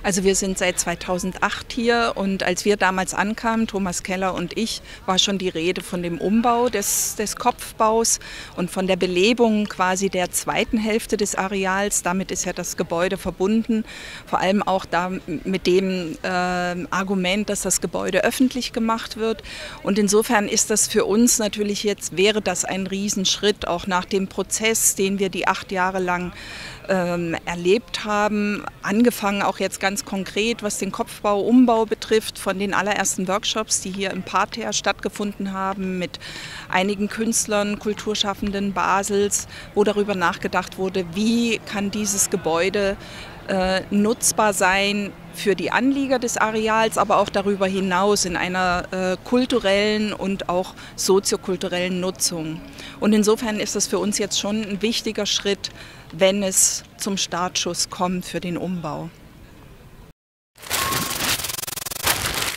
Also wir sind seit 2008 hier und als wir damals ankamen, Thomas Keller und ich, war schon die Rede von dem Umbau des Kopfbaus und von der Belebung quasi der zweiten Hälfte des Areals. Damit ist ja das Gebäude verbunden, vor allem auch da mit dem Argument, dass das Gebäude öffentlich gemacht wird. Und insofern ist das für uns natürlich jetzt, wäre das ein Riesenschritt, auch nach dem Prozess, den wir die 8 Jahre lang erlebt haben, angefangen auch jetzt ganz konkret, was den Kopfbau-Umbau betrifft, von den allerersten Workshops, die hier im Parterre stattgefunden haben, mit einigen Künstlern, Kulturschaffenden Basels, wo darüber nachgedacht wurde, wie kann dieses Gebäude nutzbar sein für die Anlieger des Areals, aber auch darüber hinaus in einer kulturellen und auch soziokulturellen Nutzung. Und insofern ist das für uns jetzt schon ein wichtiger Schritt, wenn es zum Startschuss kommt für den Umbau.